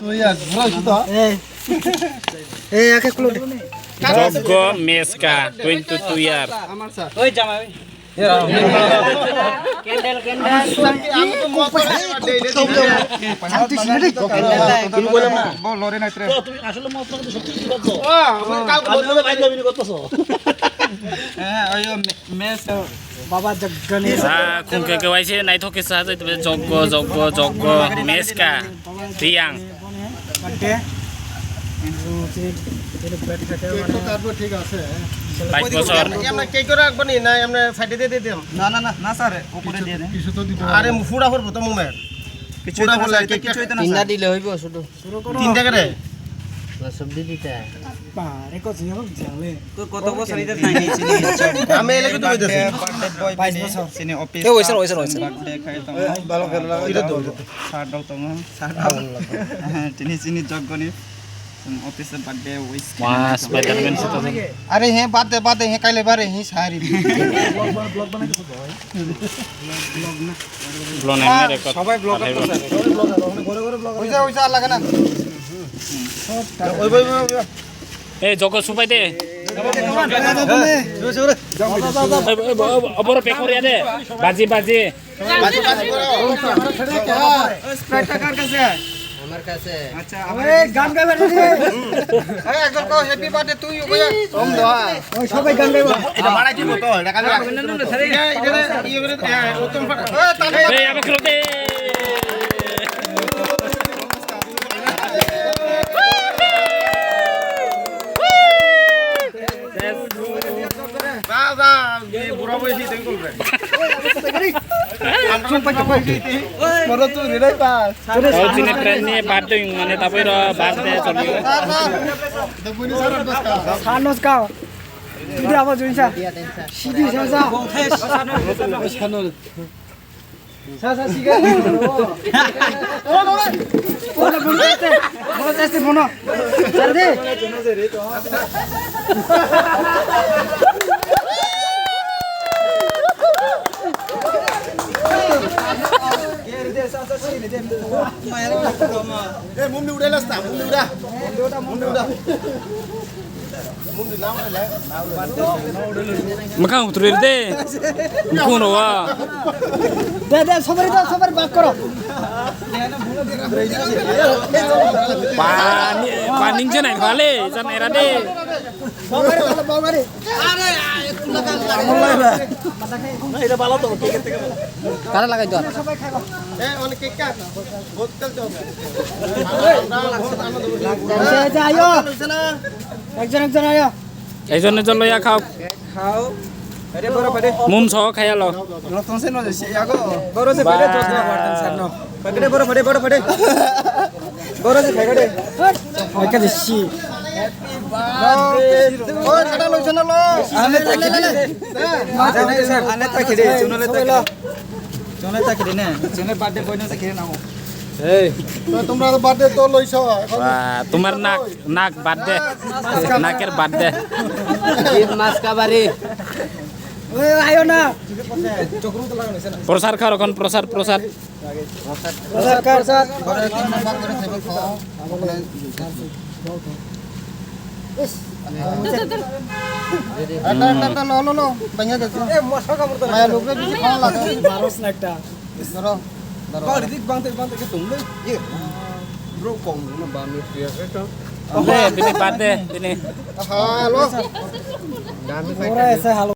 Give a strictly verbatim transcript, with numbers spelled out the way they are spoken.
Tuh ya, bro, itu tuh. Eh. Eh, ya, kayak keluar deh. Joggo Meska, twenty-two years. Oi, jamai. Candle, candle. Santi, আমি তো মদ খাই না, daily daily. তুমি বলে মা। বল, লড়ে না, ত্রে। তুমি আসলে মদ খাই তো সত্যি কিছু করছো। ও, আমার কাউকে বলতে হবে, ভাই, দাবি করতেছো। হ্যাঁ, ওই, ওই, মে-, mace. Baba Jagganesh. Ah, khungke ke waise naithok ke sa jai tebe joggo, joggo, joggo, Meska, Riyang. Birthday. Cake তো কাটবো, ঠিক আছে। বাইশ বছর। আমরা কেক করে রাখবো নি? না, আমরা সাইডে দিয়ে দিয়ে দিলাম। না, না, না, না, স্যার, উপরে দিয়ে দেন। কিছু তো দিতে হবে। আরে, ফুড়া করবো তো মুমের। কিছু ফুড়া হইতো না, করলে স্যার, এটা কেকটা কিছু হইতো না, তিনটা স্যার। দিলে হইব শুধু। তিনটা করে? না, সব দিয়ে দিতে হয়। বারে, কত ঝাল ঝালে। তোর কত বছর এটা খাইনি, চিনি, চিনি। আমি এলাকা তো হইতেছি। Birthday boy বাইশ বছর। চিনি, অফিস। এ, ওইসব, ওইসব, ওইসব। Birthday খাই তো। এ, ভালো খেলা লাগে। এটা তো। স্যার দাও তো, স্যার দাও। হ্যাঁ, চিনি, চিনি, জগনি। অফিসে birthday wish. Wah, Spider-Man sih tuh. আরে হ্যাঁ, বাদ দে, বাদ দে, হ্যাঁ, কাইলে বারে, হ্যাঁ, সারি। Vlog name record. সবাই ব্লগার তো স্যার। ওই যে, ওই যে, আর লাগে না। ওই, ওই, ওই, ওই। এ, জগ সুপাই দে। এ, এ, এ, বড় পেখরিয়া দে। বাজি, বাজি। স্প্রাইটটা কার কাছে? আমার কাছে। আচ্ছা, আমার এই গান গাইবার রে। এই একজন কও, "Happy birthday to you" কইয়া। কম দেওয়া। ওই সবাই গান গাইবো। এটা বাড়াই দিব তো, এটা কাজে। না, না, না, না, স্যার, এই এটা, এটা, ইয়ে করে, হ্যাঁ, উত্তম ফাটা। এই, তাহলে এই, আমাকে রোদে। যা, যা, এই বুড়া বয়সী তুই করবে। আমরা তো বুড়া বয়সী। বড় তুই রে pass. Kau sini trennya Badung, mana tapi ro birthday solio. Sanos kau. Tidak apa, Junsa. Sidi, Junsa. Sa, sa, siga. Bono, bono, este, bono, este, bono. Sardi. Eh, mumni udah lah, mumni udah. Mumni udah. Mumni nama lah. Makan uturir deh. Bukan wa. Deh, deh, সবাই দাও, সবাই ভাগ করো। Pani, pani janai bale, jan era deh. বাবারে ভালো, বাবারে। আরে, আরে, একটু লাগা, লাগা। না, এটা ভালো তো, ঠিক আছে, ঠিক আছে। কারা লাগাই তো? এ, অনেক কেক কাট। বোতল তো হবে। আমরা বহুত আনন্দ করি। যা, যা, আয়ো। একজন, একজন আয়ো। একজন, একজন লইয়া খাও। খাও। আরে, বড় পারে। মুম সহ খাইয়া লও। রতন সেন হচ্ছে, ইয়াগো। বড় সে পারে, বা। চশমা পড়তেন, sir, no. Pagade, boro, pagade, boro, pagade. Boro je, pagade. Pagade si. Oi, kada loiso na lo. Ane ta khede. Ane ta khede, chunale ta khede. Chunale ta khede ne. Chunale birthday boy na ta khede na ho. এই তো তোমরা তো বার্থডে তো লইছো এখন। Wah, তোমার নাক, নাক বাদ দে। নাকের বাদ দে। ঈদ মাস কাবারি। ওই আয়ো না। প্রসার খাও এখন, প্রসার, প্রসার। প্রসাদ, প্রসাদ। এটা, এটা, এটা লো, লো, লো। ভেঙে গেছে। এ, মশা কামড় তো মায়া লোকরে বেশি খাওয়া লাগে। বারোস না একটা। ধরো, ধরো। বাড়ি দিক বাঁধতে, বাঁধতে কি তুমলে? ইয়ে। Bro, কম না, বাম দিয়ে শুয়ে আছে তো। Bini, bini, বাদ দে, bini. হ্যালো। ওরা এসে হ্যালো।